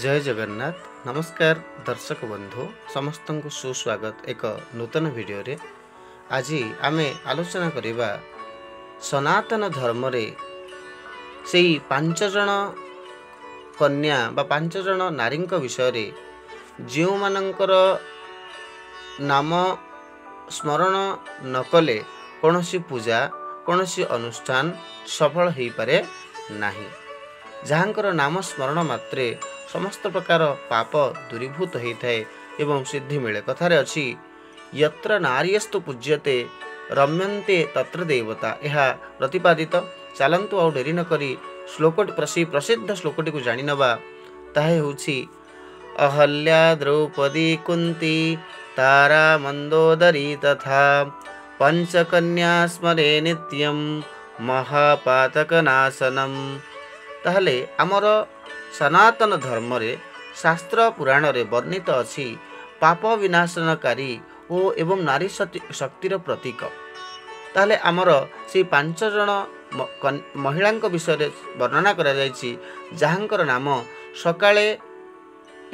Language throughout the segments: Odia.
ଜୟ ଜଗନ୍ନାଥ। ନମସ୍କାର ଦର୍ଶକ ବନ୍ଧୁ, ସମସ୍ତଙ୍କୁ ସୁସ୍ୱାଗତ ଏକ ନୂତନ ଭିଡ଼ିଓରେ। ଆଜି ଆମେ ଆଲୋଚନା କରିବା ସନାତନ ଧର୍ମରେ ସେଇ 5 ଜଣ କନ୍ୟା ବା 5 ଜଣ ନାରୀଙ୍କ ବିଷୟରେ, ଯେଉଁମାନଙ୍କର ନାମ ସ୍ମରଣ ନ କଲେ କୌଣସି ପୂଜା, କୌଣସି ଅନୁଷ୍ଠାନ ସଫଳ ହୋଇପାରେ ନାହିଁ, ଯାହାଙ୍କର ନାମ ସ୍ମରଣ ମାତ୍ରେ ସମସ୍ତ ପ୍ରକାର ପାପ ଦୂରୀଭୂତ ହୋଇଥାଏ ଏବଂ ସିଦ୍ଧି ମିଳେ। କଥାରେ ଅଛି, ୟତ୍ର ନାରୀୟସ୍ତୁ ପୂଜ୍ୟତେ ରମ୍ୟନ୍ତେ ତତ୍ର ଦେବତା, ଏହା ପ୍ରତିପାଦିତ। ଚାଲନ୍ତୁ, ଆଉ ଡେରି ନକରି ଶ୍ଲୋକଟି, ସେଇ ପ୍ରସିଦ୍ଧ ଶ୍ଲୋକଟିକୁ ଜାଣିନେବା। ତାହା ହେଉଛି ଅହଲ୍ୟା ଦ୍ରୌପଦୀ କୁନ୍ତି ତାରା ମନ୍ଦୋଦରୀ ତଥା ପଞ୍ଚକନ୍ୟା ସ୍ମରେ ନିତ୍ୟಂ ମହାପାତକନାଶନମ୍। ତାହେଲେ ଆମର ସନାତନ ଧର୍ମରେ ଶାସ୍ତ୍ର ପୁରାଣରେ ବର୍ଣ୍ଣିତ ଅଛି ପାପ ବିନାଶନକାରୀ ଓ ଏବଂ ନାରୀ ଶକ୍ତିର ପ୍ରତୀକ। ତାହେଲେ ଆମର ସେଇ 5 ଜଣ ମହିଳାଙ୍କ ବିଷୟରେ ବର୍ଣ୍ଣନା କରାଯାଇଛି, ଯାହାଙ୍କର ନାମ ସକାଳେ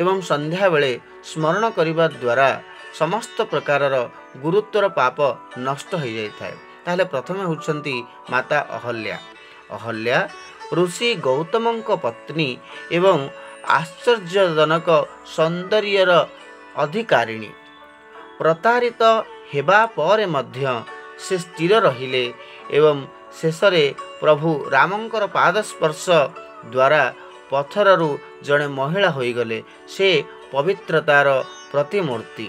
ଏବଂ ସନ୍ଧ୍ୟାବେଳେ ସ୍ମରଣ କରିବା ଦ୍ୱାରା ସମସ୍ତ ପ୍ରକାରର ଗୁରୁତ୍ୱର ପାପ ନଷ୍ଟ ହୋଇଯାଇଥାଏ। ତାହେଲେ ପ୍ରଥମେ ହେଉଛନ୍ତି ମାତା ଅହଲ୍ୟା। ଅହଲ୍ୟା ଋଷି ଗୌତମଙ୍କ ପତ୍ନୀ ଏବଂ ଆଶ୍ଚର୍ଯ୍ୟଜନକ ସୌନ୍ଦର୍ଯ୍ୟର ଅଧିକାରିଣୀ। ପ୍ରତାରିତ ହେବା ପରେ ମଧ୍ୟ ସେ ସ୍ଥିର ରହିଲେ ଏବଂ ଶେଷରେ ପ୍ରଭୁ ରାମଙ୍କର ପାଦସ୍ପର୍ଶ ଦ୍ୱାରା ପଥରରୁ ଜଣେ ମହିଳା ହୋଇଗଲେ। ସେ ପବିତ୍ରତାର ପ୍ରତିମୂର୍ତ୍ତି।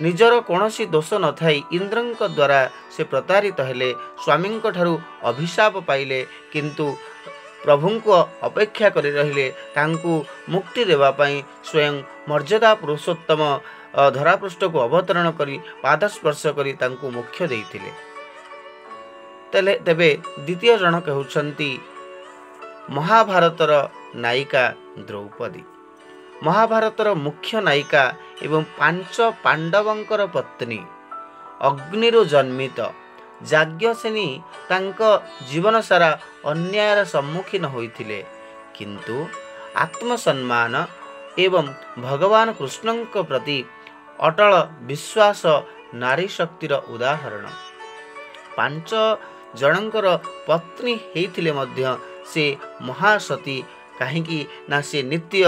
ନିଜର କୌଣସି ଦୋଷ ନଥାଇ ଇନ୍ଦ୍ରଙ୍କ ଦ୍ୱାରା ସେ ପ୍ରତାରିତ ହେଲେ, ସ୍ୱାମୀଙ୍କ ଠାରୁ ଅଭିଶାପ ପାଇଲେ, କିନ୍ତୁ ପ୍ରଭୁଙ୍କୁ ଅପେକ୍ଷା କରି ରହିଲେ। ତାଙ୍କୁ ମୁକ୍ତି ଦେବା ପାଇଁ ସ୍ୱୟଂ ମର୍ଯ୍ୟାଦା ପୁରୁଷୋତ୍ତମ ଧରାପୃଷ୍ଠକୁ ଅବତରଣ କରି ପାଦ ସ୍ପର୍ଶ କରି ତାଙ୍କୁ ମୋକ୍ଷ ଦେଇଥିଲେ। ତେବେ ଦ୍ୱିତୀୟ ଜଣକ ହେଉଛନ୍ତି ମହାଭାରତର ନାୟିକା ଦ୍ରୌପଦୀ। ମହାଭାରତର ମୁଖ୍ୟ ନାୟିକା ଏବଂ 5 ପାଣ୍ଡବଙ୍କର ପତ୍ନୀ, ଅଗ୍ନିରୁ ଜନ୍ମିତ ଯାଜ୍ଞସେନୀ ତାଙ୍କ ଜୀବନ ସାରା ଅନ୍ୟାୟର ସମ୍ମୁଖୀନ ହୋଇଥିଲେ, କିନ୍ତୁ ଆତ୍ମସମ୍ମାନ ଏବଂ ଭଗବାନ କୃଷ୍ଣଙ୍କ ପ୍ରତି ଅଟଳ ବିଶ୍ୱାସ ନାରୀ ଶକ୍ତିର ଉଦାହରଣ। 5 ଜଣଙ୍କର ପତ୍ନୀ ହେଇଥିଲେ ମଧ୍ୟ ସେ ମହାସତୀ, କାହିଁକି ନା ସେ ନିତ୍ୟ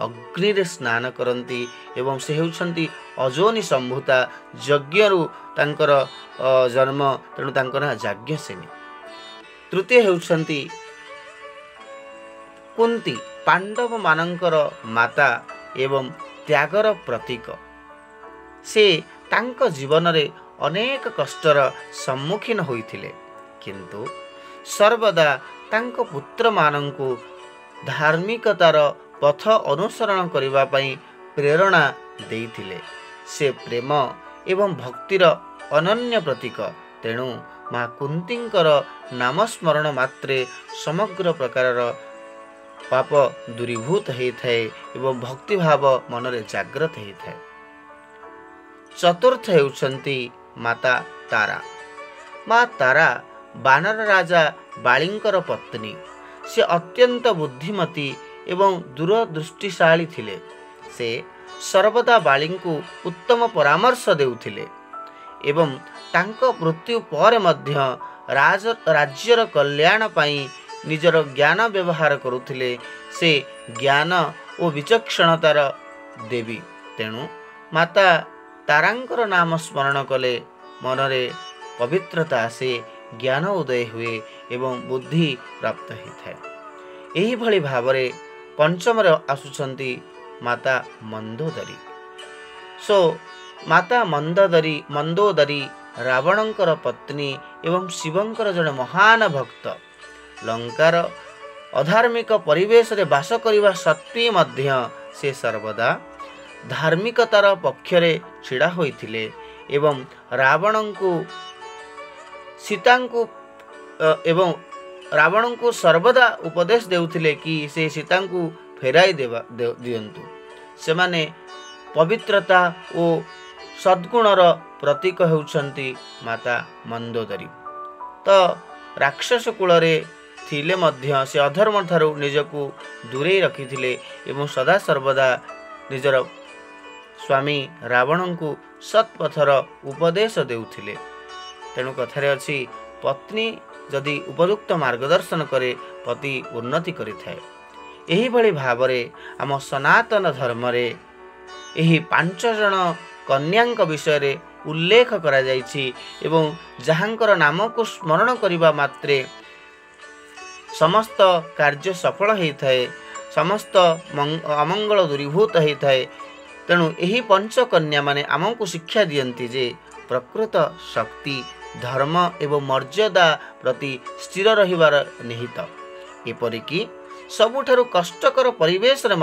ଅଗ୍ନିରେ ସ୍ନାନ କରନ୍ତି ଏବଂ ସେ ହେଉଛନ୍ତି ଅଯୋନି ସମ୍ଭୂତା, ଯଜ୍ଞରୁ ତାଙ୍କର ଜନ୍ମ, ତେଣୁ ତାଙ୍କ ନାଁ ଯାଜ୍ଞସେନୀ। ତୃତୀୟ ହେଉଛନ୍ତି କୁନ୍ତି, ପାଣ୍ଡବମାନଙ୍କର ମାତା ଏବଂ ତ୍ୟାଗର ପ୍ରତୀକ। ସେ ତାଙ୍କ ଜୀବନରେ ଅନେକ କଷ୍ଟର ସମ୍ମୁଖୀନ ହୋଇଥିଲେ, କିନ୍ତୁ ସର୍ବଦା ତାଙ୍କ ପୁତ୍ରମାନଙ୍କୁ ଧାର୍ମିକତାର ପଥ ଅନୁସରଣ କରିବା ପାଇଁ ପ୍ରେରଣା ଦେଇଥିଲେ। ସେ ପ୍ରେମ ଏବଂ ଭକ୍ତିର ଅନନ୍ୟ ପ୍ରତୀକ। ତେଣୁ ମା କୁନ୍ତୀଙ୍କର ନାମ ସ୍ମରଣ ମାତ୍ରେ ସମଗ୍ର ପ୍ରକାରର ପାପ ଦୂରୀଭୂତ ହୋଇଥାଏ ଏବଂ ଭକ୍ତିଭାବ ମନରେ ଜାଗ୍ରତ ହୋଇଥାଏ। ଚତୁର୍ଥ ହେଉଛନ୍ତି ମାତା ତାରା। ମା ତାରା ବାନର ରାଜା ବାଳୀଙ୍କର ପତ୍ନୀ। ସେ ଅତ୍ୟନ୍ତ ବୁଦ୍ଧିମତୀ ଏବଂ ଦୂରଦୃଷ୍ଟିଶାଳୀ ଥିଲେ। ସେ ସର୍ବଦା ବାଳୀଙ୍କୁ ଉତ୍ତମ ପରାମର୍ଶ ଦେଉଥିଲେ ଏବଂ ତାଙ୍କ ମୃତ୍ୟୁ ପରେ ମଧ୍ୟ ରାଜ୍ୟର କଲ୍ୟାଣ ପାଇଁ ନିଜର ଜ୍ଞାନ ବ୍ୟବହାର କରୁଥିଲେ। ସେ ଜ୍ଞାନ ଓ ବିଚକ୍ଷଣତାର ଦେବୀ। ତେଣୁ ମାତା ତାରାଙ୍କର ନାମ ସ୍ମରଣ କଲେ ମନରେ ପବିତ୍ରତା ଆସେ, ଜ୍ଞାନ ଉଦୟ ହୁଏ ଏବଂ ବୁଦ୍ଧି ପ୍ରାପ୍ତ ହୋଇଥାଏ। ଏହିଭଳି ଭାବରେ ପଞ୍ଚମରେ ଆସୁଛନ୍ତି ମାତା ମନ୍ଦୋଦରୀ। ସୋ ମାତା ମନ୍ଦୋଦରୀ ରାବଣଙ୍କର ପତ୍ନୀ ଏବଂ ଶିବଙ୍କର ଜଣେ ମହାନ ଭକ୍ତ। ଲଙ୍କାର ଅଧାର୍ମିକ ପରିବେଶରେ ବାସ କରିବା ସତ୍ତ୍ୱେ ମଧ୍ୟ ସେ ସର୍ବଦା ଧାର୍ମିକତାର ପକ୍ଷରେ ଛିଡ଼ା ହୋଇଥିଲେ ଏବଂ ରାବଣଙ୍କୁ ସୀତାଙ୍କୁ ଏବଂ ରାବଣଙ୍କୁ ସର୍ବଦା ଉପଦେଶ ଦେଉଥିଲେ କି ସେ ସୀତାଙ୍କୁ ଫେରାଇ ଦେବା ଦିଅନ୍ତୁ। ସେମାନେ ପବିତ୍ରତା ଓ ସଦ୍ଗୁଣର ପ୍ରତୀକ ହେଉଛନ୍ତି ମାତା ମନ୍ଦୋଦରୀ। ତ ରାକ୍ଷସ କୂଳରେ ଥିଲେ ମଧ୍ୟ ସେ ଅଧର୍ମ ଠାରୁ ନିଜକୁ ଦୂରେଇ ରଖିଥିଲେ ଏବଂ ସଦାସର୍ବଦା ନିଜର ସ୍ୱାମୀ ରାବଣଙ୍କୁ ସତ୍ପଥର ଉପଦେଶ ଦେଉଥିଲେ। ତେଣୁ କଥାରେ ଅଛି, ପତ୍ନୀ ଯଦି ଉପଯୁକ୍ତ ମାର୍ଗଦର୍ଶନ କରେ, ପତି ଉନ୍ନତି କରିଥାଏ। ଏହିଭଳି ଭାବରେ ଆମ ସନାତନ ଧର୍ମରେ ଏହି 5 ଜଣ କନ୍ୟାଙ୍କ ବିଷୟରେ ଉଲ୍ଲେଖ କରାଯାଇଛି ଏବଂ ଯାହାଙ୍କର ନାମକୁ ସ୍ମରଣ କରିବା ମାତ୍ରେ ସମସ୍ତ କାର୍ଯ୍ୟ ସଫଳ ହୋଇଥାଏ, ସମସ୍ତ ଅମଙ୍ଗଳ ଦୂରୀଭୂତ ହୋଇଥାଏ। ତେଣୁ ଏହି ପଞ୍ଚକନ୍ୟାମାନେ ଆମକୁ ଶିକ୍ଷା ଦିଅନ୍ତି ଯେ ପ୍ରକୃତ ଶକ୍ତି ଧର୍ମ ଏବଂ ମର୍ଯ୍ୟାଦା ପ୍ରତି ସ୍ଥିର ରହିବାର ନିହିତ। ଏପରିକି ସବୁଠାରୁ କଷ୍ଟକର ପରିବେଶରେ